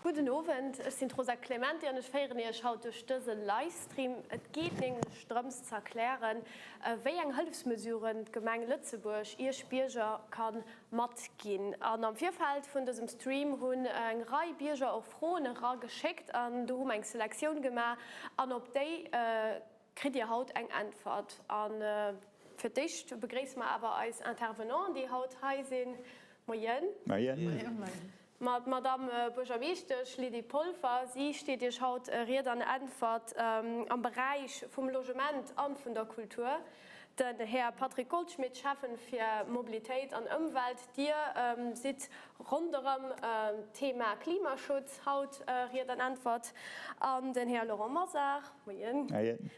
Gudden Owend, ech sinn d'Rosa Clementi an ech féieren Iech haut duerch dëse Livestream. Et geet nämlech drëms ze erklären, wéi eng Hëllefsmesuren d'Gemeng Lëtzebuerg Iech Bierger ka matginn. An am Virfeld vun dësem Stream hunn eng Rei Bierger och Froen erageschéckt an do hu mer eng Selektioun gemaach an op déi kritt Dir haut eng Äntwert. A fir d'éischt begréisse mer awer eis Intervenanten, déi haut hei sinn. Moien. Moien. Ma d'Madamm Buergermeeschtesch Lydie Polfer, si steet Iech haut Ried an Äntwert am Beräich vum Logement a vun der Kultur. Den Här Patrick Goldschmidt, Schäffen fir Mobilitéit an Ëmwelt, Dir sidd ronderëm d'Thema Klimaschutz haut Ried an Äntwert. An den Här Laurent Mosar, moien,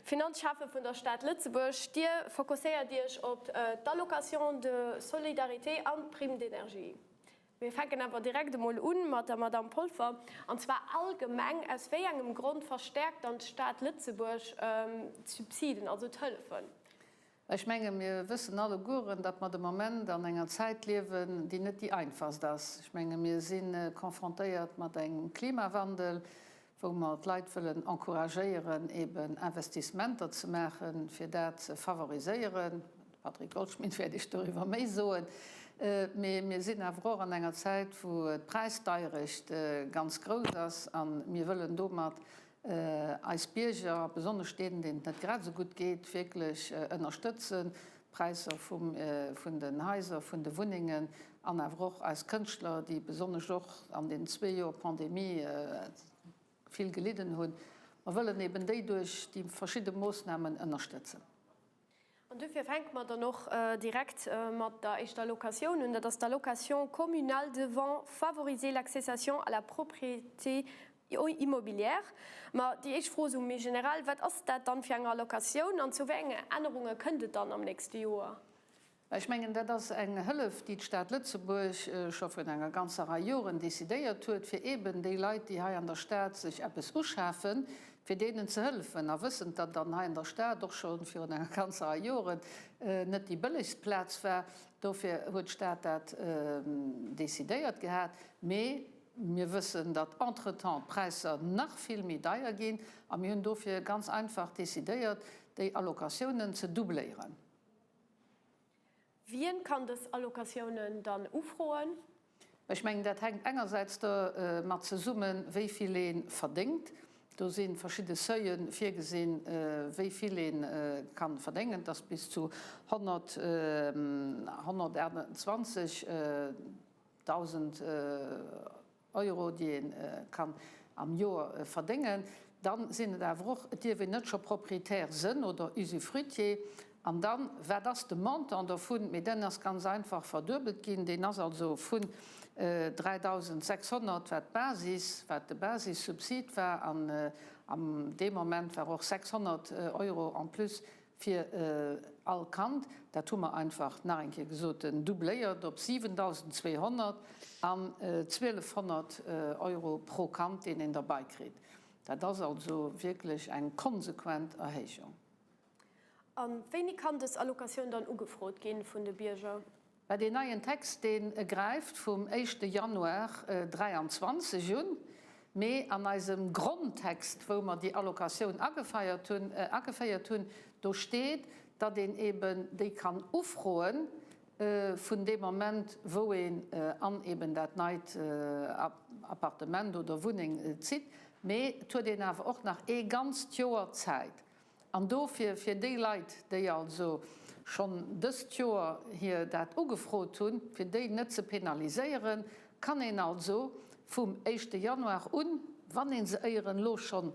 Finanzschäffe vun der Stad Lëtzebuerg, Dir fokusséiert Iech op d'Allocation de solidarité an d'Prime d'énergie. Mir fänken awer direkt emol un mat der Madamm Polfer, an zwar allgemeng, Aus wéi engem Grond verstärkt dann d'Stad Lëtzebuerg d'Subsiden, also d'Hëllefen? Ech menge mir wëssen allegueren, datt mer de Moment an enger Zäit liewen, déi net déi einfachst ass. Ech menge mir si confrontéiert mat engem Klimawandel, wou mer d'Leit wëllen encouragéieren, eben Investissementer ze maachen, fir dat ze favoriséieren. De Patrick Goldschmidt wäert Iech doriwwer méi soen. Mee mir sinn awer och an enger Zäit, wou d'Präisdeierecht ganz grouss ass a mir wëllen domat eis Bierger, besonnesch deenen, deenen et net grad esou gutt geet, wierklech ënnerstëtzen, d'Präisser vun den Haiser, vun de Wunnengen an awer och eis Kënschtler, déi besonnesch och an deenen zwee Joer Pandemie vill gelidden hunn. Mer wëllen eben déi duerch déi verschidde Moossnamen ënnerstëtzen. An duerfir fänke mer dann och direkt mat der éischter Allocatioun un. Dat ass d'Allocation communale devant favoriser l'accession à la propriété immobilière. Ma déi éischt Fro esou méi generell, Wat ass dat dann fir eng Allocatioun an zu wéi enge Ännerunge kënnt et dann am nächste Joer? Ech mengen, dat ass eng Hëllef, déi d'Stad Lëtzebuerg scho virun enger ganzer Rei Joren decidéiert huet, fir eeben déi Leit, déi hei an der Stad sech eppes uschafen, fir deenen ze hëllefen. A wëssend, datt dann hei an der Stad och scho virun enger ganzer Rei Joren net déi bëllegst Plaz war, dofir huet d'Stad dat decidéiert gehat. Mee mir wëssen, datt entretemps d'Präisser nach vill méi deier ginn a mir hunn dofir ganz einfach decidéiert, déi Allocatiounen ze doubléieren. Wien kann dës Allocatiounen dann ufroen? Ech mengen, dat hänkt engersäits dermat zesummen, wéi vill ee verdéngt. Do si verschidde Seuile virgesinn, wéi vill ee ka verdéngen. Dat ass bis zu 100, 128. 1.000 Euro, déi ee kann am Joer verdéngen. Dann sinn et awer och, et dierf een net scho Propriétaire sënn oder Usufruitier. An dann, wat ass de Montant dovun? Mee den ass ganz einfach verduebelt ginn. Deen ass also vun 3.600, wat d'Basis, wat de Basissubsid war, an am dee Moment war och 600 Euro en plus Fir all Kand, dat hu mer einfach nach eng Kéier gesot, doubléiert op 7.200 an 1.200 Euro pro Kand, deen een derbei kritt. Dat ass also wierklech eng konsequent Erhéijung. A wéini kann dës Allocatioun dann ugefrot ginn vun de Bierger? Mä deen neien Text, dee gräift vum éischte Januar 23 un. Mee an eisem Grondtext, wou mer déi Allocatioun agefeiert hunn, ageféiert hunn, do steet, datt een eben déi kann ufroe vun deem Moment, wou een an eben dat neit Appartement oder Wunneng zitt. Mee et huet een awer och nach ee ganzt Joer Zäit. An dofir, fir déi Leit, déi also schonn dëst Joer hir dat ugefrot hunn, fir déi net ze penaliséieren, kann een also vum éischte Januar un, wann ee se éieren elo schonn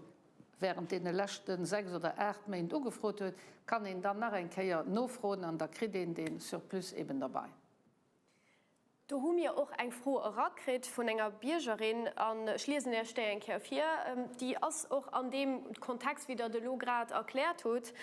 während deene leschte 6 oder 8 Méint ugefrot huet, kann een dann nach eng Kéier nofroen an da kritt een dee Surplus eben derbei. Do hu mir och eng Fro erakritt vun enger Biergerin an ech liesen Iech déi eng Kéier vir. Déi ass och an deem Kontext, wéi Der et elo grad erkläert hutt.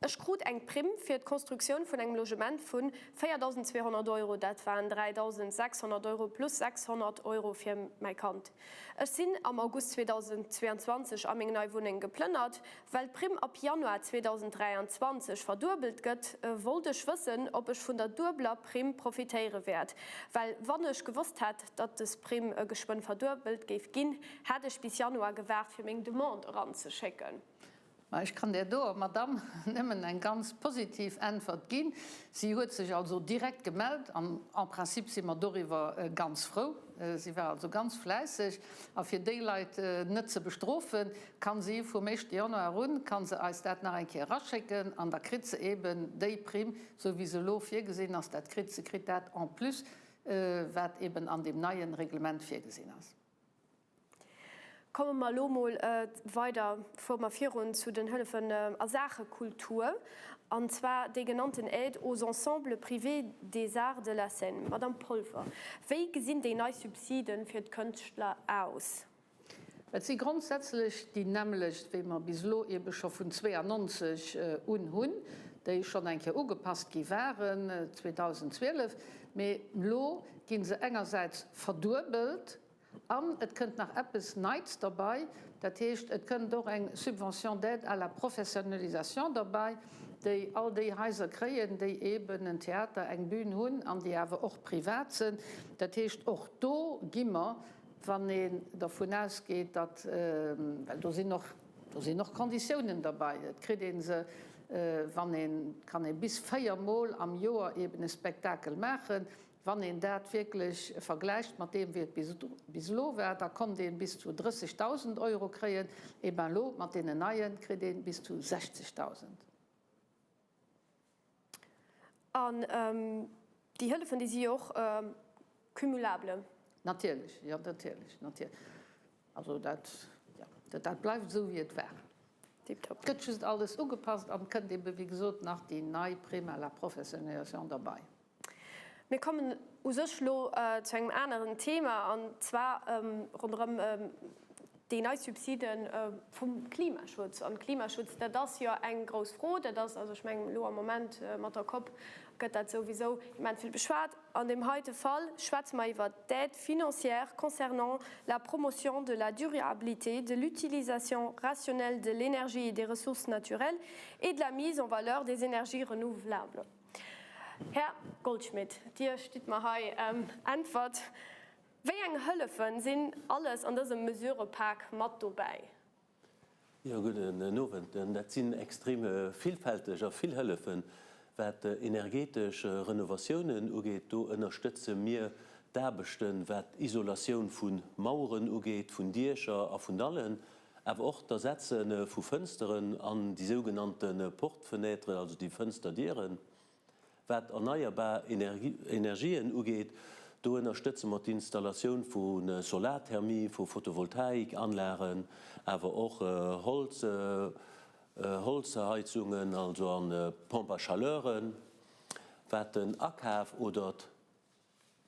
Ech krut eng Primm fir d'Konstruktioun vun engem Logement vu 4.200 Euro, dat waren 3.600 Euro plus 600 Euro fir mäi Kand. Ech sinn am August 2022 a meng nei Wunneng geplënnert. Well d'Primm ab Januar 2023 verduebelt gëtt, wollt ech wëssen, ob ech vun der duebeler Primm profitéiere wäert. Well wann ech gewosst hätt, datt des Primm geschwënn verduebelt géif ginn, hätt ech bis Januar gewaart, fir meng Demande eranzeschécken. Ma ech kann där doer Madamm nëmmen eng ganz positiv Äntwert ginn. Si huet sech also direkt gemellt an en principe si mer doriwwer ganz frou. Si war also ganz fläisseg. A fir déi Leit net ze bestrofen, ka si vum éischte Januar un, ka se eis dat nach eng Kéier eraschécken an da kritt se eeben déi Primm, esou wéi se elo virgesinn ass. Dat kritt se kritt dat en plus, wat eeben an deem neie Reglement virgesinn ass. Komme mer elo mol weider, fuere mer virun zu den Hëllefen a Saache Kultur, an zwar déi genannten Aide aux ensembles privés des arts de la scène. Madame Polfer, wéi gesinn déi nei Subside fir d'Kënschtler aus? Et si grondsätzlech déi nämmlecht, wéi mer bis elo eebe scho vun 92 un hunn, déi schonn eng Kéier ugepasst gi waren 2012, mee elo gi se engersäits verduebelt, An et kënnt nach eppes Neits derbei, dat heescht, et kënnt och eng Subvention d'aide à la professionnalisation derbei, déi all déi Haiser kréien, déi eeben en Theater, eng Bühn hunn an déi awer och privat sënn. Dat heescht, och do gi mer, wann een dervun ausgeet, datt, well do sinn och, do sinn och Konditiounen derbei, et kritt ee se, wann een, kann ee bis véiermol am Joer eeben e Spektakel maachen, Wann een dat wierklech vergläicht mat deem, wéi et bis elo war, da konnt ee bis zu 30.000 Euro kréien. Eh ben elo mat deenen neien kritt ee bis zu 60.000. An déi Hëllefen, déi si jo och cumulable. Natierlech, jo natierlech, natierlech. Also dat, jo, dat bleift esou wéi et war. Tiptop. Et gëtt just alles ugepasst an et kënnt ebe wéi gesot nach déi nei Prime à la professionnalisation derbei. Mir kommen u sech elo zu engem aneren Thema, an zwar ronderëm déi nei Subside vum Klimaschutz. An Klimaschutz, dat ass jo eng grouss Fro. Dat ass, also ech mengen, elo am Moment mat der Cop gëtt dat souwisou immens vill beschwat. An deem heite Fall schwätze mer iwwert d'Aide financière concernant la promotion de la durabilité, de l'utilisation rationnelle de l'énergie et des ressources naturelles et de la mise en valeur des énergies renouvelables. Här Goldschmidt, Dir stitt mer hei Äntwert. Wéi eng Hëllefe sinn alles an dësem Mesurëpak mat dobäi? Jo, gudden Owend. Dat sinn extrem villfälteg a vill Hëllefen. Wat energetesch Renovatiounen ugeet, do ënnerstëtze mir d'Aarbechten, wat d'Isolatioun vu Maueren ugeet, vun Diecher a vun Dallen. Awer och d'Ersetze vu Fënsteren an déi sougenannte Porte-fenêtres, also déi Fënsterdieren. Wat erneierbar Energien ugeet, do ënnerstëtze mer d'Installatioun vu Solarthermie, vu Photovoltaikanlagen, awer och Holz, Holzheizungen, also a Pompes à chaleuren. Wat den Akaf oder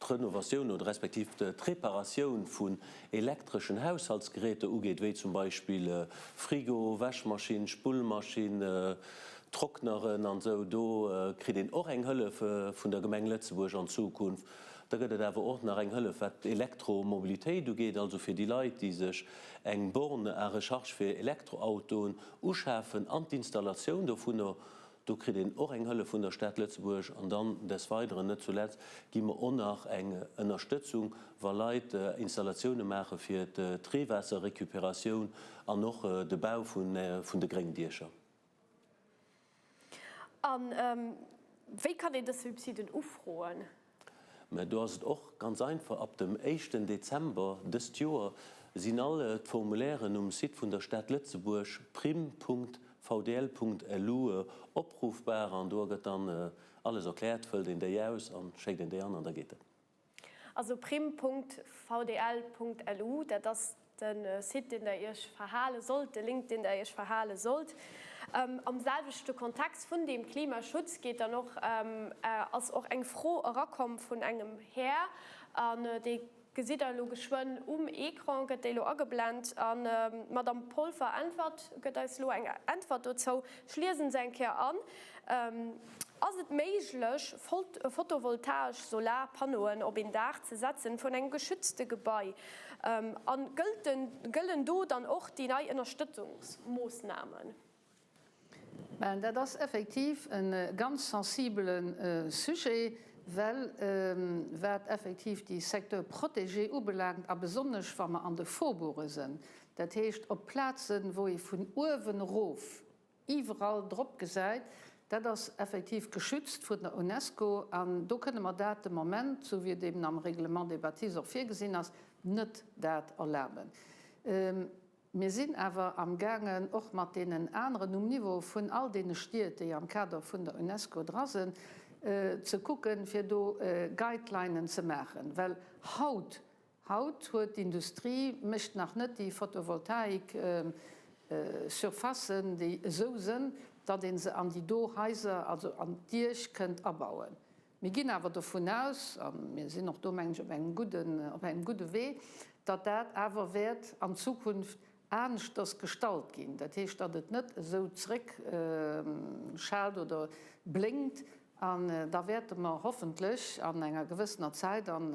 d'Renovatioun oder respektiv d'Reparatioun vun elektreschen Haushaltsgeräter ugeet, wéi zum Beispill Frigo, Wäschmaschinn, Spullmaschinn, Trockneren an esou, do kritt een och eng Hëllef vun der Gemeng Lëtzebuerg an Zukunft. Da gëtt et awer och nach eng Hëllef wat d'Elektromobilitéit ugeet, also fir déi Leit, déi sech eng Borne à recharge fir Elektroautoen uschafen an d'Installatioun dovunner. Do kritt een och eng Hëllef vun der Stad Lëtzebuerg. An dann des Weideren, net zuletzt, gi mer och nach eng Ënnerstëtzung, wa Leit Installatioune maache fir d'Reewaasserrecuperatioun an och de Bau vun de Gréngdiecher. A wéi kann een dës Subsiden ufroen? Mä do ass et och ganz einfach, Ab dem éischten Dezember dëst Joer sinn all d'Formulairen um Site vun der Stad Lëtzebuerg prim.vdl.lu opruffbar an do gëtt dann alles erkläert, fëllt een déi aus an schéckt een déi an an da geet dat. Also prim.vdl.lu, dat ass De Site, deen Der Iech verhale sollt, de Link, deen Der Iech verhale sollt. Am selwechte Kontext vun deem Klimaschutz geet dann och, ass och eng Fro erakomm vun engem Här, an dee Gesitt der elo geschwënn um Ecran, gëtt déi elo ageblent. An d'Madame Polfer äntwert, gëtt eis elo eng Äntwert dozou. Ech liesen se eng Kéier an. Ass et méiglech, photovoltaesch Solarpannoen op een Daach ze setzen vun engem geschützte Gebai? An gëllen do dann och déi nei Ënnerstëtzungsmoossnamen? Ben, dat ass effektiv e ganz sensibele Sujet, well wat effektiv déi Secteurs protégés ubelaangt, a besonnesch wa mer an de Faubourge sinn, dat heescht op Plazen, wou ee vun uewen erof iwwerall drop gesäit, dat ass effektiv geschützt vun der UNESCO an do kënne mer dat de Moment, esou wéi et eben am Règlement des bâtisses och virgesinn ass, net dat erlaben. Mir sinn awer amgaangen, och mat deenen aneren um Niveau vun all deene Stied, déi am Kader vun der UNESCO dra sinn, ze kucken, fir do Guidelinen ze maachen. Well haut, haut huet d'Industrie, mécht nach net déi Photovoltaik-Surfacen, déi esou sënn, datt ee se an déi do Haiser, also an d'Diech kënnt abauen. Mir ginn awer dovun aus, a mir sinn och do, mengen ech, op engem gudden, op engem gudde Wee, datt dat awer wäert an Zukunft aneschters gestalt ginn. Dat heescht, datt et net esou zréckschaalt oder blénkt. An da wäerte mer hoffentlech an enger gewëssener Zäit, an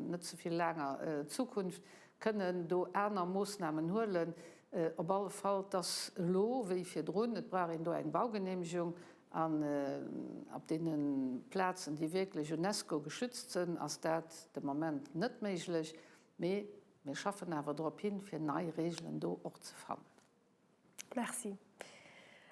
net ze vill laanger Zukunft, kënnen do aner Moossnamen huelen. Op alle Fall, 't ass elo wéi virdrun, et brauch een do eng Baugenehmegung, An op deene Plazen, déi wierklech Unesco geschützt sënn, ass dat de Moment net méiglech. Mee mir schaffen awer drop hin, fir nei Regeln do och ze fannen. Merci.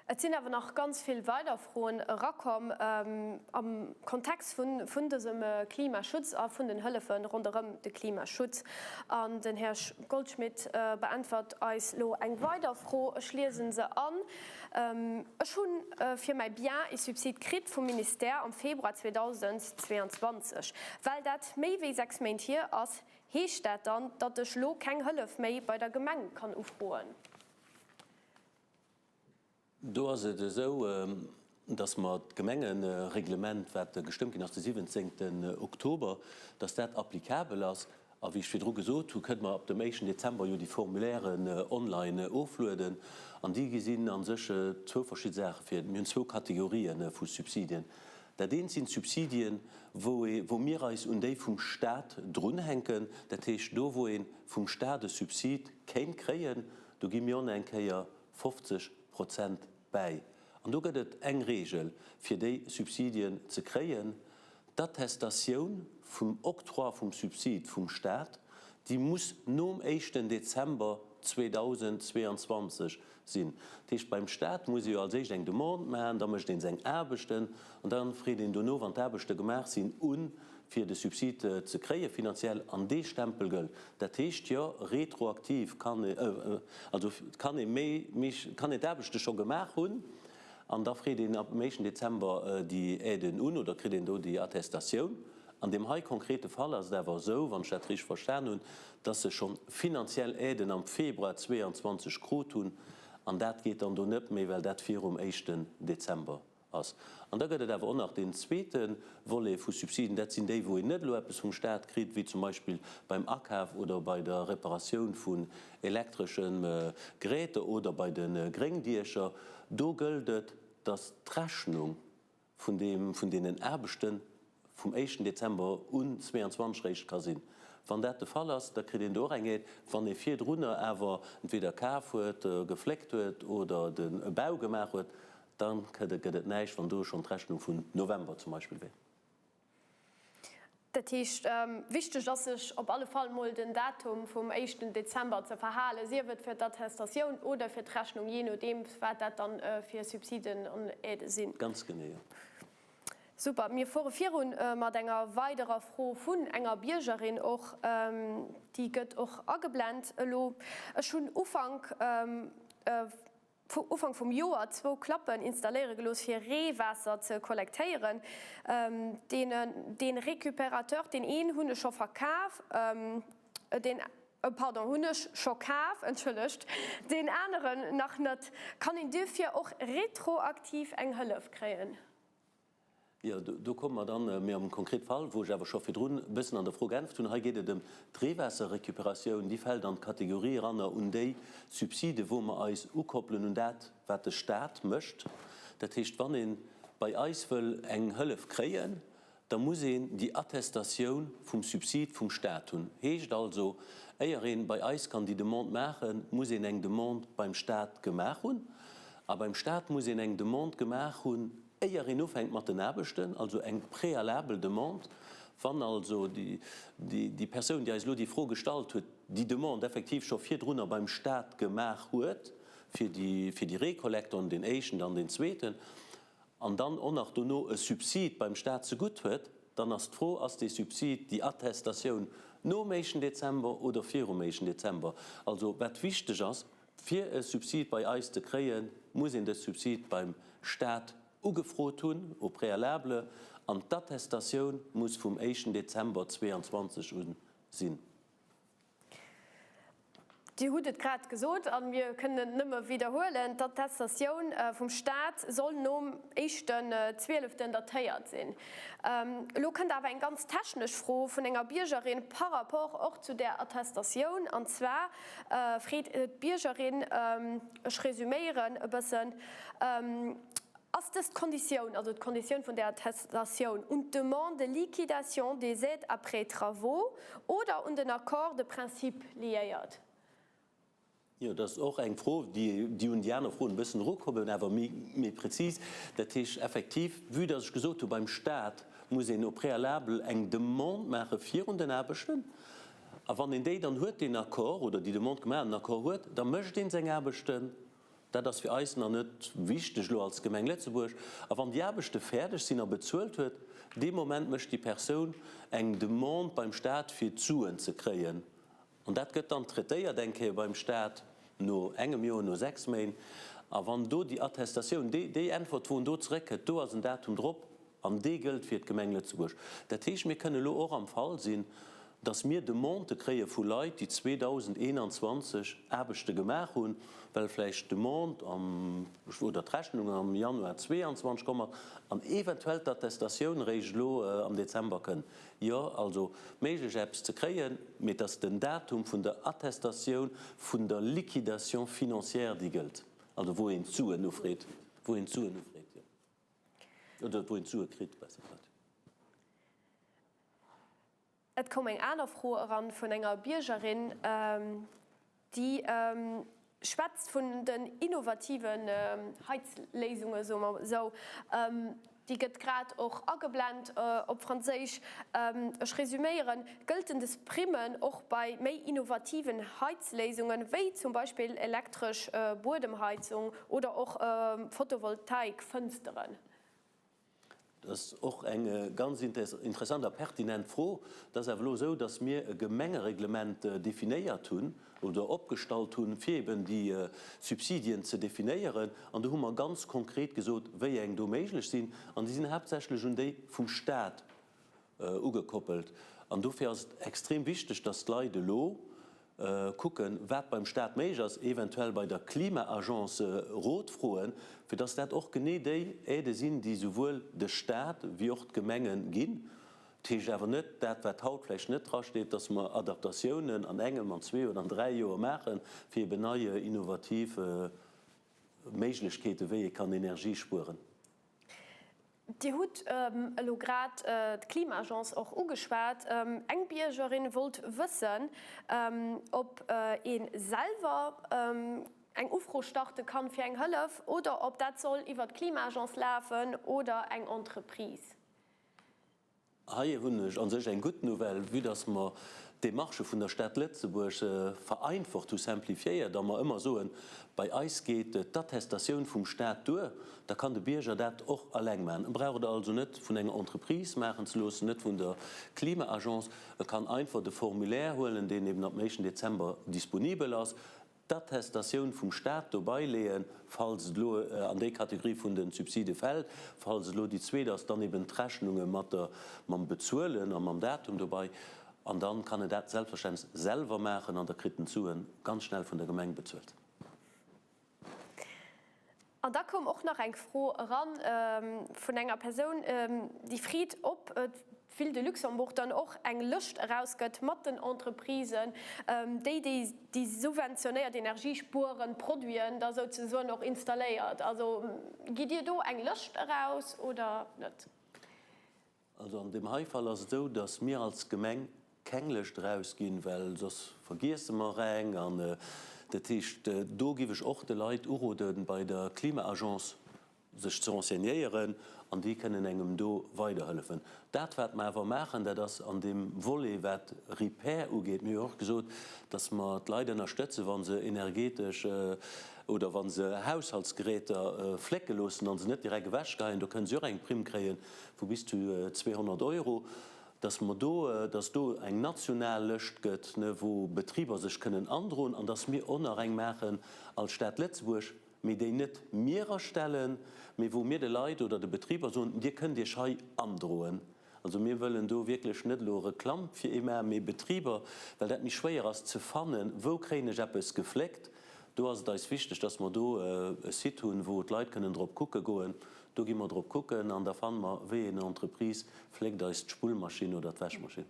Et sinn awer nach ganz vill weider Froen erakomm am Kontext vun dësem Klimaschutz a vun den Hëllefe ronderëm de Klimaschutz. An den Här Goldschmidt beäntwert eis elo eng weider Fro. Ech liese se an. Ech hu fir mäi Bien ee Subsid kritt vum Ministère am Februar 2022. Well dat méi wéi 6 Méint hier ass, heescht dat dann, datt ech lo keng Hëllef méi bei der Gemeng kann ufroen? Do ass et esou, datt mer d'Gemengereglement, wat gestëmmt ginn ass de 17 Oktober, datt dat applicabel ass. A wéi ech virdru gesot hu, kënne mer ab dem éischten Dezember jo déi Formulairen online oflueden. An déi gesinn a sech zwou verschidde Saache vir. Mir hunn zwou Kategorië vu Subsidien. Dat eent sinn d'Subsidien, wou ee, wou mir eis un déi vum Stat drunhänken. Dat heescht, do wou ee vum Stat e Subsid kéint kréien, do gi mir on eng Kéier 50 Prozent bäi. An do gëtt et eng Regel, fir déi Subsidien ze kréien, D'Attestatioun vum Octroi vum Subsid vum Stat, déi muss nom éischten Dezember 2022 sinn. Dat heescht, beim Stat muss ee jo als éischt eng Demande maachen, da mécht ee seng Aarbechten an da freet een dono, wann d'Aarbechte gemaach sinn, un, fir de Subsid ze kréie finanziell, an dee Stempel gëllt. Dat heescht, jo, retroaktiv kann ee, also kann ee méi, kann een d'Aarbechte scho gemaach hunn, An da freet een ab dem éischten Dezember déi Aiden un oder kritt een do déi Attestatioun. An deem hei konkrete Fall ass et awer esou, wann ech dat richteg verstan hunn, dass se scho finanziell Aiden am Februar 22 krut hunn. An dat geet dann do net méi, well dat virum éischten Dezember ass. An da gëtt et awer och nach deen zweete Volet vu Subsiden, dat sinn déi, wou een net elo eppes vum Stat kritt, wéi zum Beispill beim Akaf oder bei der Reparatioun vun elektresche Geräter oder bei de Gréngdiecher. Do gëllt et, dass d'Rechnung vun deem, vun deenen Aarbechte vum éischten Dezember un 22 réischt ka sinn. Wann dat de Fall ass, da kritt een do och eng Aide. Wann ee virdrunner awer entweder kaf huet, gefléckt huet oder de Bau gemaach huet, Da gëtt et näischt, wann do schonn d'Rechnung vun November zum Beispill wär. Dat heescht, wichteg ass sech op alle Fall mol den Datum vum éischten Dezember ze verhalen, sief et fir d'Attestatioun oder fir d'Rechnung, jee nodeem wat dat dann fir Subsiden an Aidë sinn. Ganz genee, jo. Super, mir fuere virun mat enger weiderer Fro vun enger Biergerin och. Déi gëtt och ageblent elo. Ech hunn Ufank. Ufank vum Joer zwou Klappen installéiere gelooss fir Reewaasser ze kollektéieren. Deen Récupérateur, deen een hunn ech scho verkaf, deen, pardon, hunn ech scho kaf, entschëllegt, deen aneren nach net. Kann een duerfir och retroaktiv eng Hëllef kréien? Jo, do komme mer dann méi am konkrete Fall, wou ech awer scho virdrun e bëssen an der Fro geäntwert hunn. Hei geet et ëm d'Reewaasserrecuperatioun. Déi fält an d'Kategorie eranner un déi Subside wou mer eis ukoppelen un dat, wat de Stat mécht. Dat heescht, wann ee bei eis wëll eng Hëllef kréien, da muss een déi Attestatioun vum Subsid vum Stat hunn. Heescht also, éier ee bei eis kann déi Demande maachen, muss een eng Demande beim Stat gemaach hunn. A beim Stat muss een eng Demande gemaach hunn, Éier een ufänkt mat den Aarbechten, also eng préalabel Demande, wann also déi Persoun, déi eis elo déi Fro gestallt huet, déi Demande effektiv scho virdrunner beim Stat gemaach huet fir déi Rekollektoren, deen éischten, dann deen zweeten, an dann och nach dono e Subsid beim Stat zegutt huet, dann ass d'Fro, Ass dee Subsid, déi Attestatioun nom éischten Dezember oder virum éischten Dezember? Also wat wichteg ass, Fir e Subsid bei eis ze kréien, muss een dës Subsid beim Staat ugefrot hunn, au préalable, an d'Attestatioun muss vum éischten Dezember 22 un sinn. Dir hutt et grad gesot, a mir kënnen et nëmme widderhuelen, D'Attestatioun vum Staat soll nom éischten Zwieleften datéiert sinn. Elo kënnt awer eng ganz technesch Fro vun enger Biergerin par rapport och zu där Attestatioun, an zwar, freet d'Biergerin, ech resüméieren e bëssen, Ass dës d'Konditioun, also d'Konditioun vun där Attestatioun, un d'Demande de liquidation des aides après travaux oder un den Accord de principe liéiert? Jo, dat ass och eng Fro, déi un déi aner Froen e bëssen erukommen, awer méi prezis. Dat heescht effektiv, vue dass ech gesot hu beim Stat muss een au préalable eng Demande maache virun den Aarbechten, A wann een déi dann huet, deen Accord, oder déi Demande gemaach an den Accord huet, da mécht ee seng Aarbechten. Dat ass fir eis nach net wichteg elo als Gemeng Lëtzebuerg. A wann déi Aarbechte fäerdeg sinn a bezuelt huet, dee Moment mécht déi Persoun eng Demande beim Stat fir d'Suen ze kréien. An dat gëtt dann traitéiert eng Kéier beim Stat no engem Joer, no 6 Méint. A wann do déi Attestatioun, déi, déi Äntwert, wou en do zeréckkëtt, do ass en Datum drop, An dee gëllt fir d'Gemeng Lëtzebuerg. Dat heescht, mir kënnen elo och am Fall sinn, dass mir Demandë kréie vu Leit, déi 2021 Aarbechte gemaach hunn, well vläicht d'Demande am, oder d'Rechnung am Januar 2022 komm ass an eventuell d'Attestatioun eréischt elo am Dezember kënn. Jo, also méiglech eppes ze kréien, mee et ass den Datum vun der Attestatioun vun der Liquidation financière, déi gëllt, also wou een d'Suen ufreet, wou een d'Suen ufreet, jo. Oder wou een d'Sue kritt, besser gesot. Et koum eng aner Fro eran vun enger Biergerin, déi schwätzt vun den innovativen Heizléisungen, soe mer esou. Déi gëtt grad och ageblent op Franséisch. Ech resüméieren, Gëlten des Primmen och bei méi innovativen Heizléisungen, wéi zum Beispill elektresch Buedemheizung oder och Photovoltaikfënsteren? Dat ass och eng ganz interessant a pertinent Fro. Et ass awer elo esou, dass mir e Gemengereglement definéiert hunn oder opgestallt hunn, fir eben déi Subsidien ze definéieren. An do hu mer ganz konkret gesot, wéi eng do méiglech sinn. An déi sinn haaptsächlech un déi vum Stat ugekoppelt. An dofir ass et extrem wichteg, dass d'Leit elo kucken, wat beim Stat méiglech ass, eventuell bei der Klima-Agence Rot froen, fir dass dat och genee déi Aidë sinn, déi souwuel de Stat wéi och d'Gemenge ginn. Dat heescht awer net, dat wat haut vläicht net drasteet, dass mer Adaptatiounen an engem, an zwee oder an dräi Joer maachen, fir eben nei innovativ Méiglechkeeten, wéi ee kann Energie spueren. Dir hutt elo grad d'Klima-Agence och ugeschwat. Eng Biergerin wollt wëssen, ob ee selwer eng Ufro starte kann fir eng Hëllef oder ob dat soll iwwer d'Klima-Agence lafen oder eng Entreprise. Hei hunn ech a sech eng gutt Nouvelle, vue dass mer d'Demarchë vun der Stad Lëtzebuerg vereinfacht hu, simplifiéiert, a mer ëmmer soen, bei eis geet d'Attestatioun vum Stat duer, da kann de Bierger dat och alleng maachen. E brauch et also net vun enger Entreprise maachen ze loossen, net vun der Klima-Agence. E kann einfach de Formulaire huelen, deen eben ab dem éischten Dezember disponibel ass, d'Attestatioun vum Stat dobei leeën, falls et elo an déi Kategorie vun de Subside fält, falls et elo déi zweet ass, dann eben d'Rechnunge mat der, mam Bezuelen a mam Datum dobei, an dann kann en dat selbstverständlech selwer maachen an da kritt en d'Sue ganz schnell vun der Gemeng bezuelt. An da koum och nach eng Fro eran vun enger Persoun, déi freet, ob d'Ville de Luxembourg dann och eng Lëscht erausgëtt mat den Entreprisen, déi déi subventionéiert energiespuerend Produiten da souzesoen och installéiert. Also gitt Dir do eng Lëscht eraus oder net? Also an deem hei Fall ass et esou, datt mir als Gemeng keng Lëscht erausginn, well soss vergiesse mer eng. An dat heescht, do giff ech och de Leit uroden, bei der Klima-Agence sech ze renseignéieren an déi kënnen engem do weiderhëllefen. Dat wat mer awer maachen, dat ass an deem Volet wat Repair ugeet, mir hu jo och gesot, datt mer d'Leit ënnerstëtzen, wa se energetesch oder wa se Haushaltsgeräter flécke loossen a se net direkt ewechgeheien, do kënne se och eng Primm kréien vu bis zu 200 Euro, dass mer do, dass do eng national Lëscht gëtt, wou Betriber sech kënnen androen, an dass mir och nach eng maachen als Stad Lëtzebuerg, mee déi net mir erstellen, mee wou mir de Leit oder de Betriber soen, Dir kënnt Iech hei androen. Also mir wëllen do wierklech net elo Reklamm fir ee maachen, mee Betriber, well dat méi schwéier ass ze fannen, wou kréien ech eppes gefléckt, do ass et eis wichteg, dass mer do e Site hunn, wou d'Leit kënnen drop kucke goen. Do gi mer drop kucken an da fanne mer, wéi een Entreprise fléckt eis d'Spullmaschinn oder d'Wäschmaschinn.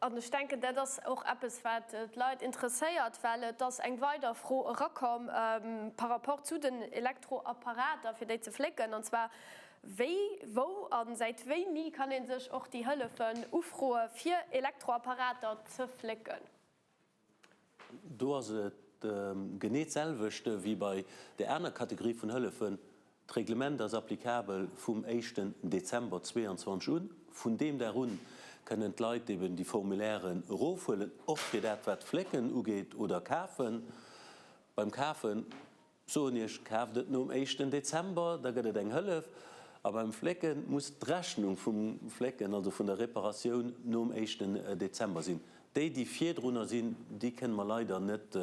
An ech denken, dat ass och eppes, wat d'Leit interesséiert, well et ass eng weider Fro erakomm par rapport zu den Elektroapparater, fir déi ze flécken, an zwar, Wéi, wou a säit wéini kann ee sech och déi Hëllefen ufroe fir Elektroapparater ze flécken? Do ass et genee d'selwecht wéi bei där aner Kategorie vun Hëllefen. D'Reglement ass applicabel vum éischten Dezember 22 un. Vun deem Dag un kënnen d'Leit eben déi Formulairen erofhuelen, och fir dat wat Flécken ugeet oder kafen. Beim Kafen Soen Iech, kaaft et nom éischten Dezember, da gëtt et eng Hëllef. A beim Flécke muss d'Rechnung vum Flécken, also vun der Reparatioun, nom éischten Dezember sinn. Déi, déi virdrunner sinn, déi kënne mer leider net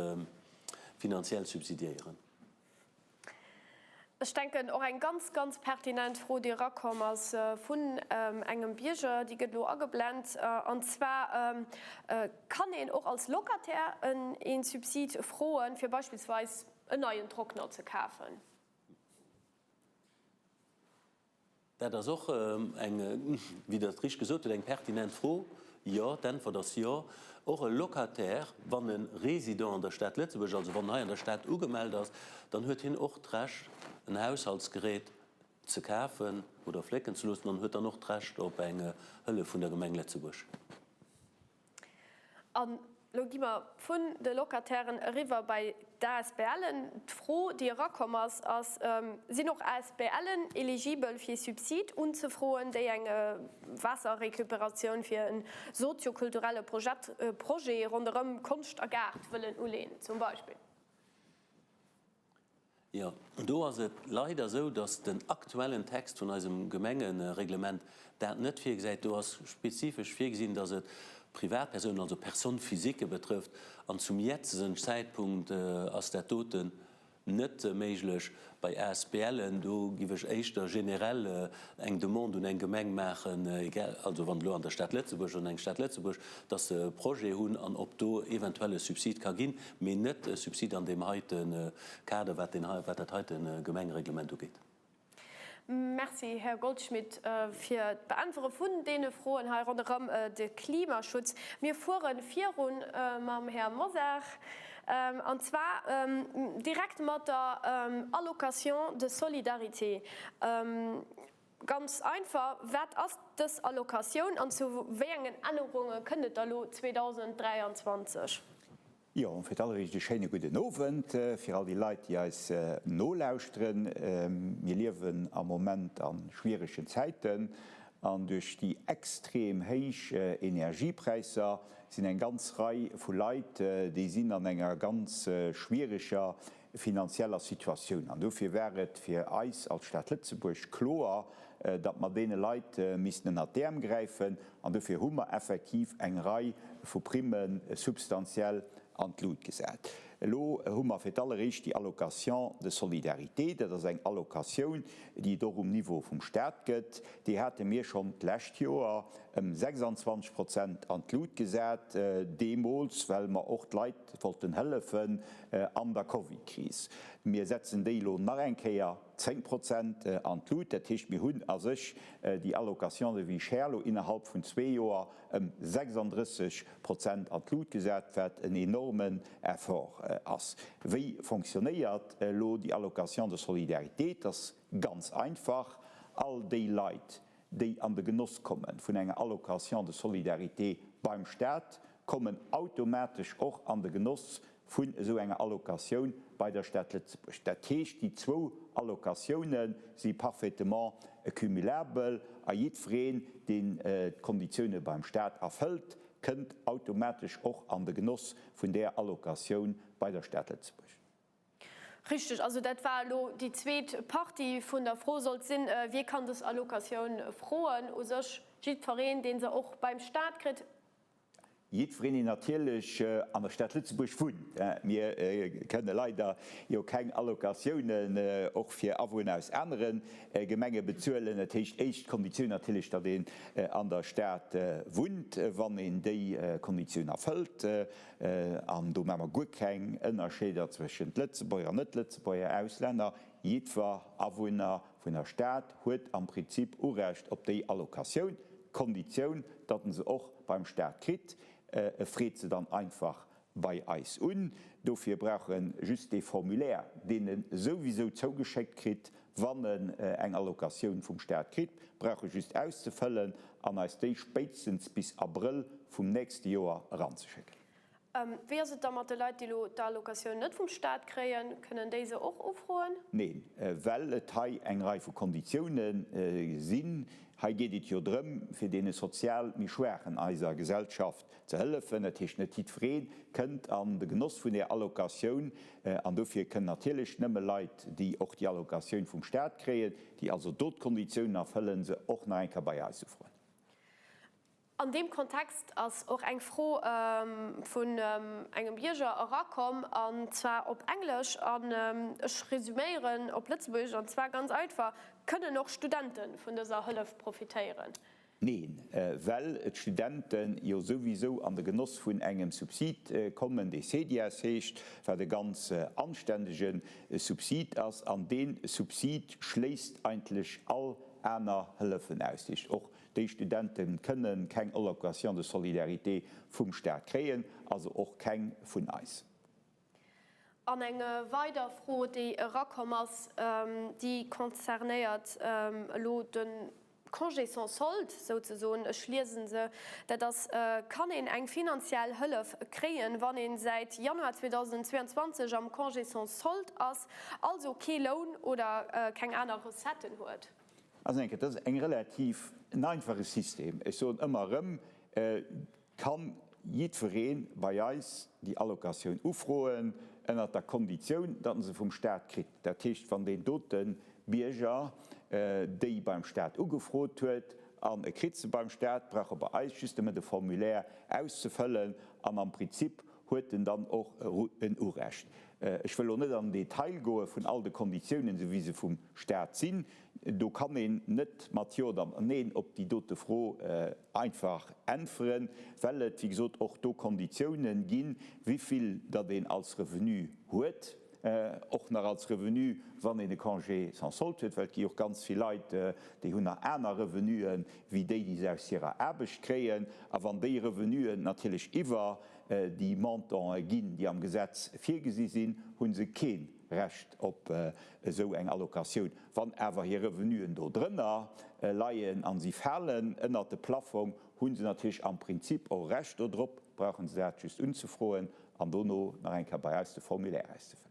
finanziell subsidiéieren. Ech denken, och eng ganz, ganz pertinent Fro, déi erakomm ass vun engem Bierger, déi gëtt elo ageblent, an zwar, Kann een och als Locataire een Subsid froen, fir beispillsweis en neien Trockner ze kafen? Dat ass och eng, wéi Der et richteg gesot hutt, eng pertinent Fro. Jo, d'Äntwert ass jo. Och e Locataire, wann e Résident an der Stad Lëtzebuerg, also wann en hei an der Stad ugemellt ass, dann huet hien och d'Recht, en Haushaltsgerät ze kafen oder flécken ze loossen an huet dann och d'Recht op eng Hëllef vun der Gemeng Lëtzebuerg. An elo gi mer vun de Locatairen eriwwer bei d'ASBLen. D'Fro, déi erakomm ass, ass, Sinn och ASBLen eligibel, fir Subsid unzefroen, déi eng Waasserrecuperatioun fir e soziokulturelle Projet ronderëm Konscht a Gaart wëllen uleen, zum Beispill? Jo, do ass et leider esou, dass den aktuellen Text vun eisem Gemengereglement dat net virgesäit. Do ass spezifesch virgesinn, dass et Privatpersounen, also Personnes physiques betrëfft. An zum jetzegen Zäitpunkt ass dat doten net méiglech. Bei ASBLen, do giff ech éischter generell eng Demande un eng Gemeng maachen, egal, also wann elo an der Stad Lëtzebuerg oder an eng Stad Lëtzebuerg, dass se e Projet hunn an ob do eventuell e Subsid ka ginn, mee net e Subsid an deem heite Kader, wat deen hei, wat dat heite Gemengereglement ugeet. Merci, Här Goldschmidt, fir d'Beäntwere vun deene Froen hei ronderëm de Klimaschutz. Mir fuere viru mam Här Mosar, an zwar direkt mat der Allocation de solidarité. Ganz einfach, Wat ass dës Allocatioun an zu wéi engen Ännerunge kënnt et da lo 2023? Jo, fir d'alleréischt e schéine gudden Owend fir all déi Leit, déi eis nolauschteren. Mir liewen am Moment a schwieregen Zäiten an duerch déi extrem héich Energiepräisser sinn eng ganz Rei vu Leit, déi sinn an enger ganz schwiereger finanzieller Situatioun. An dofir war et fir eis als Stad Lëtzebuerg kloer, datt mer deene Leit missten ënnert d'Äerm gräifen. An dofir hu mer effektiv eng Rei vu Primme substantiell an d'Lut gesat. Elo hu mer fir d'alleréischt déi Allocation de solidarité. Dat ass eng Allocatioun, déi et och um Niveau vum Stat gëtt. Déi hate mir schonn d'lescht Joer ëm 26 Prozent an d'Lut gesat, deemools, well mer och d'Leit wollten hëllefen an der Covidkris. Mir setzen déi elo nach eng Kéier 10 Prozent an d'Lut. Dat heescht, mir hunn a sech déi Allocation de vie chère elo innerhalb vun zwee Joer ëm 36 Prozent an d'Lut gesat, wat en enormen Effort ass. Wéi fonctionnéiert elo déi Allocation de solidarité? Et ass ganz einfach, All déi Leit, déi an de Genoss komme vun enger Allocation de solidarité beim Stat, kommen automatesch och an de Genoss vun esou enger Allocatioun bei der Stad Lëtzebuerg. Dat heescht, déi zwou Allocatioune si parfaitement cumulabel a jiddwereen, deen d'Konditioune beim Stat erfëllt, kënnt automatesch och an de Genoss vun där Allocatioun bei der Stad Lëtzebuerg. Richteg, also dat war elo déi zweet Partie vun der Fro sollt sinn, Wie kann dës Allocatioun froen? U sech jiddwereen, dee se och beim Stat kritt. Jiddwereen, deen natierlech an der Stad Lëtzebuerg wunnt. Mir kënne leider jo keng Allocatiounen och fir Awunner aus anere Gemenge bezuelen. Dat heescht, éischt Konditioun natierlech, datt een an der Stad wunnt. Wann een déi Konditioun erfëllt, an do maache mer guer keng Ënnerscheeder zwëschent Lëtzebuerger an Net-Lëtzebuerger, Auslänner, jiddwer Awunner vun der Stad huet am Prinzip Urecht op déi Allocatioun, d'Konditioun, datt en se och beim Staat kritt. E freet se dann einfach bei eis un. Dofir brauch e just dee Formulaire, deen e souwisou zougeschéckt kritt, wann en eng Allocatioun vum Staat kritt, brauch e just auszefëllen an eis déi spéitstens bis Abrëll vum nächste Joer eranzeschécken. Wéi ass et da mat de Leit, déi elo d'Allocatioun net vum Staat kréien? Kënnen déi se och ufroen? Neen, well et hei eng Rei vu Konditioune sinn. Hei geet et jo drëm, fir deene sozial méi Schwaachen eiser Gesellschaft ze hëllefen. Dat heescht, net jiddweree kënnt an de Genoss vun där Allocatioun. An dofir kënnen natierlech nëmme Leit, déi och déi Allocatioun vum Staat kréien, déi also do d'Konditiounen erfëllen, se och nach eng Kéier bei eis ufroen. An deem Kontext ass och eng Fro vun engem Bierger erakomm, an zwar op Englesch, an ech resüméieren op Lëtzebuergesch, an zwar ganz einfach, Kënnen och Studente vun dëser Hëllef profitéieren? Neen, well d'Studente jo souwisou an de Genoss vun engem Subsid kommen, dee CEDIES heescht, wat e ganz anständege Subsid ass. An dee Subsid schléisst eigentlech all aner Hëllefen aus. Dat heescht, och Déi Studente kënne keng Allocation de solidarité vum Staat kréien, also och keng vun eis. An eng weider Fro, déi erakomm ass, déi concernéiert elo de Congé sans solde souzesoen. Ech liese se, dat ass, Kann een eng finanziell Hëllef kréien, wann ee säit Januar 2022 am Congé sans solde ass, also kee Loun oder keng aner Recetten huet? Also eng Kéier, dat ass eng relativ en einfache System. Ech soen ëmmer erëm, kann jiddweree bei eis déi Allocatioun ufroen, ënnert der Konditioun, datt en se vum Stat kritt. Dat heescht, wann deen dote Bierger déi beim Stat ugefrot huet an e kritt se beim Stat, brauch e bei eis just nëmme de Formulaire auszefëllen an am Prinzip huet en dann och en Urecht. Ech wëll elo net an den Detail goe vun all de Konditiounen, esou wéi se vum Stat sinn. Do kann een net mat Jo oder mat Neen op déi dote Fro einfach äntweren, well et, wéi gesot, och do Konditiounen ginn, wivill datt een als Revenu huet, och nach als Revenu, wann een e Congé sans solde huet, well et gi och ganz vill Leit, déi hunn nach aner Revenuen, wéi déi, déi se aus hirer Aarbecht kréien. A wann déi Revenuen natierlech iwwer déi Montantë ginn, déi am Gesetz virgesi sinn, hu se kee Recht op esou eng Allocatioun. Wann awer hir Revenuen do drënner leien a si falen ënnert de Plaffong, hu se natierlech am Prinzip och Recht dodrop, brauche se dat just unzefroen an dono nach eng Kéier bei eis de Formulaire auszefëllen.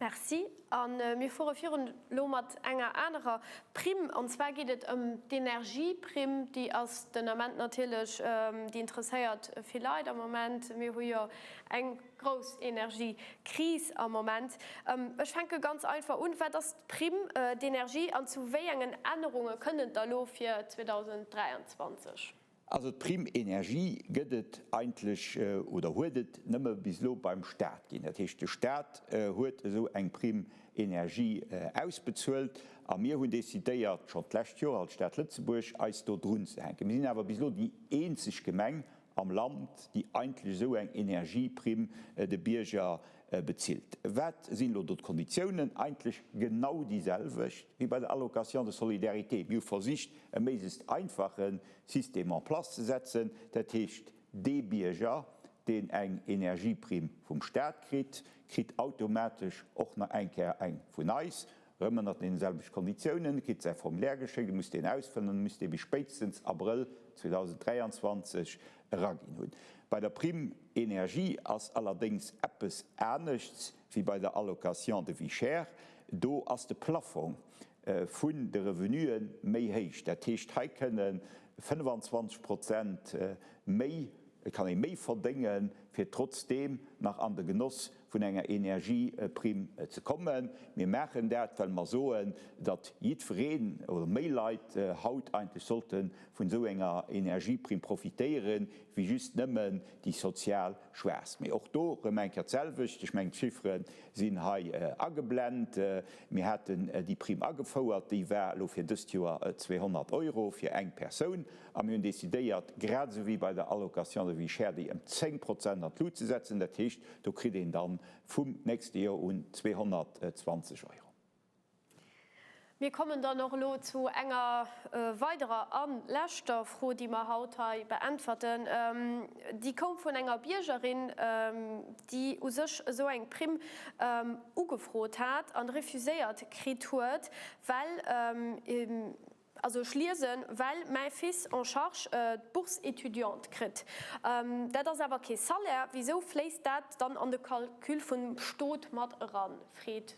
Merci. A mir fuere virun elo mat enger anerer Primm. An zwar geet et ëm d'Energieprimm. Déi ass den Ament natierlech, déi interesséiert vill Leit am Moment. Mir hu jo eng grouss Energiekris am Moment. Ech fänke ganz einfach un, Wat ass d'Prime d'énergie an zu wéi engen Ännerunge kënnt et da elo fir 2023? Also d'Prime énergie gëtt et eigentlech oder huet et nëmme bis elo beim Stat ginn. Dat heescht, de Stat huet esou eng Prime énergie ausbezuelt a mir hunn decidéiert, schonn d'lescht Joer als Stad Lëtzebuerg, eis do drunzehänken. Mir sinn awer bis elo déi eenzeg Gemeng am Land, déi eigentlech esou eng Energieprimm de Bierger bezilt. Wat sinn elo do d'Konditiounen? Eigentlech genau déi selwecht wéi bei der Allocation de solidarité. Mir hu versicht, e méiglechst einfache System en place ze setzen. Dat heescht, dee Bierger, deen eng Energieprimm vum Staat kritt, kritt automatesch och nach eng Kéier eng vun eis. Rëm ënnert deene selwechte Konditiounen, kritt säi Formulaire geschéckt, e muss deen ausfëllen an e muss dee bis spéitstens Abrëll 2023 eraginn hunn. Bei der Prime énergie ass allerdéngs eppes aneschts wéi bei der Allocation de vie chère, do ass de Plafong vun de Revenue méi héich. Dat heescht, hei kënne 25 Prozent méi, et kann ee méi verdéngen, fir trotzdeem nach an de Genoss vun enger Energieprimm ze kommen. Mir maachen dat, well mer soen, datt jiddwereen oder méi Leit haut eigentlech sollte vun esou enger Energieprimm profitéieren, wéi just nëmmen déi sozial Schwaachst. Mee och do erëm eng Kéier d'selwecht, ech mengen, d'Chiffere sinn hei ageblent. Mir haten déi Primm agefouert, déi war elo fir dëst Joer 200 Euro fir eng Persoun. A mir hunn decidéiert, grad esou wéi bei der Allocation de vie chère, déi ëm 10 Prozent an d'Lut ze setzen. Dat heescht, do kritt een da vum nächste Joer un 220 Euro. Mir kommen dann och elo zu enger weiderer a leschter Fro, déi mer haut hei beäntwerten. Déi koum vun enger Biergerin, déi u sech esou eng Primm ugefrot hat an refuséiert kritt huet, well, Also ech liesen, well mäi Fils en charge d'Bourse étudiante kritt. Dat ass awer kee Salaire. Wisou fléisst dat dann an de Calcul vum Stot mat eran? freet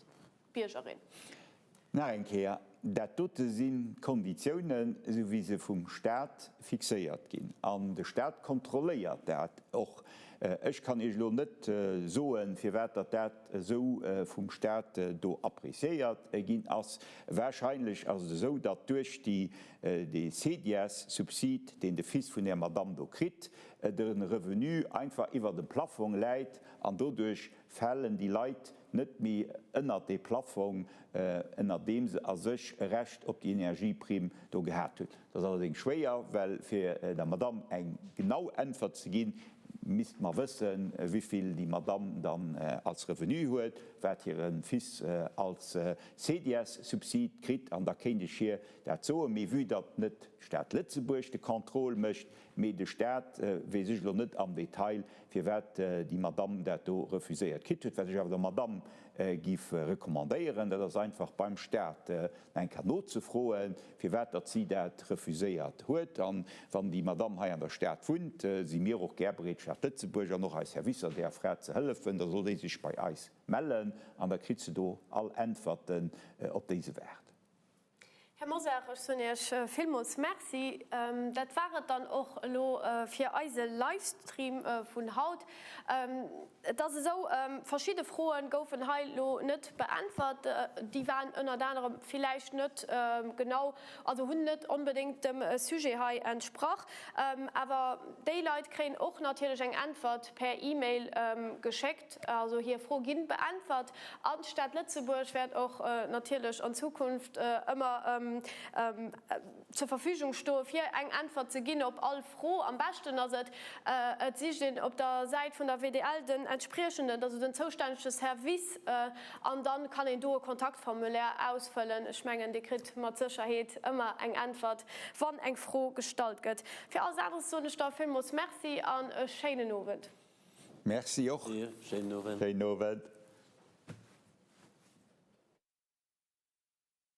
d'Biergerin. Nach eng Kéier, dat dote sinn d'Konditiounen, esou wéi se vum Stat fixéiert ginn. An de Stat kontrolléiert dat och. Ech kann Iech elo net soen, firwat datt dat esou vum Stat do appréciéiert ginn ass. Wahrscheinlech ass et esou, datt duerch déi, dee CEDIES-Subsid, deen de Fils vun där Madamm do kritt, de Revenu einfach iwwer dem Plaffong läit an doduerch falen déi Leit net méi ënnert dee Plaffong, ënnert deem se a sech e Recht op déi Energieprimm do gehat hunn. Dat ass allerdéngs schwéier, well fir der Madamm eng genau Äntwert ze ginn, misste mer wëssen, wivill déi Madamm dann als Revenu huet, wat hire Fils als CEDIES-Subsid kritt, an da kéint ech hir dat soen. Mee vue datt net d'Stad Lëtzebuerg de Contrôle mécht, mee de Stat, weess ech elo net am Detail, firwat déi Madamm dat do refuséiert kritt huet. Wat ech awer der Madamm giff recommandéieren, dat ass einfach beim Stat eng Kéier nozefroen, firwat datt si dat refuséiert huet. An wann déi Madamm hei an der Stad wunnt, si mir och gär bereet, d'Stad Lëtzebuerg an och eis Servicer där Fra ze hëllefen. Da soll déi sech bei eis mellen an da kritt se do all Äntwerten, op déi se waart. Här Mosar, ech soen Iech villmools Merci. Dat war et dann och elo fir eise Livestream vun haut. Et ass esou, verschidde Froe goufen hei elo net beäntwert. Déi waren ënnert anerem villäicht net genau, also hunn net onbedéngt dem Sujet hei entsprach. Awer déi Leit kréien och natierlech eng Äntwert per E-Mail geschéckt. Also hir Fro ginn beäntwert an d'Stad Lëtzebuerg wäert och natierlech an Zukunft ëmmer zur Verfügung stoe fir eng Äntwert ze ginn op all Fro. Am beschten ass et, et sicht een op der Säit vun der WDL den entspriechenden, also den zoustännege Service an dann kann een do e Kontaktformulaire ausfëllen. Ech mengen Dir kritt mat Sécherheet ëmmer eng Äntwert wann eng Fro gestallt gëtt. Fir alles aneres soen ech da villmools Merci an e schéinen Owend. Merci och. Schéinen Owend. Schéinen Owend.